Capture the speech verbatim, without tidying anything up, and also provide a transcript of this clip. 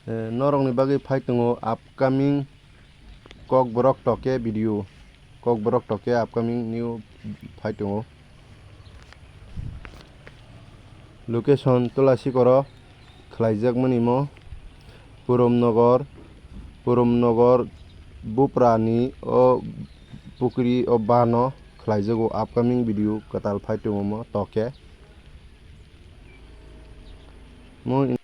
Eh, norokni bagwi phai tongo upcoming Kokborok Toke video. Kokborok Toke upcoming new phai tongo. Location Tulasikoro khlaijakmani mo Purum Nogor, Purum Nogor Buprani o pukri o bano khlaijago upcoming video kwtal phai tongo mo Toke. Mo